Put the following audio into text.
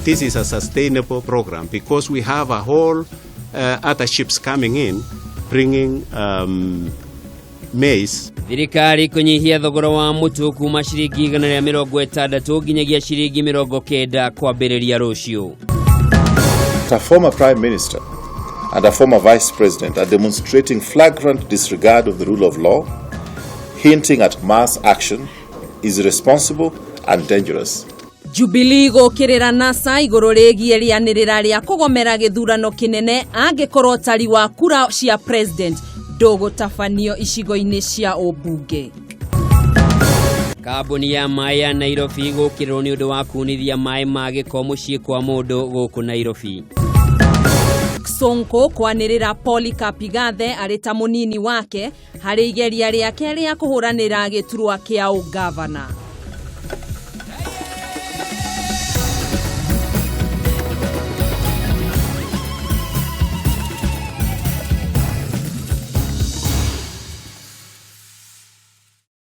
This is a sustainable program because we have a whole other ships coming in, bringing maize. Thirikari kũnyihia thogora wa mũtu kuma ciringi 160 nginyagia ciringi 90 kwambĩrĩria rũciũ. A former prime minister and a former vice president are demonstrating flagrant disregard of the rule of law, hinting at mass action is irresponsible and dangerous. Jubilee gũkĩrĩra NASA igũrũ rĩgiĩ rĩanĩrĩra rĩa kũgomera gĩthurano kĩnene angĩkorwo ũtari wa kura cia president ndũgũtabanio icigo-inĩ cia ũmbunge. Kambuni ya maĩ ya Nairobi gũkĩrĩrwo nĩ ũndũ wa kunithia maĩ ma gĩko mũciĩ kwa mũndũ gũkũ Nairobi. Sonko kwanĩrĩra Polycarp Igathe arĩ ta mũnini wake harĩ igeria rĩake rĩa kũhũranĩra gĩturwa kĩa ũgavana.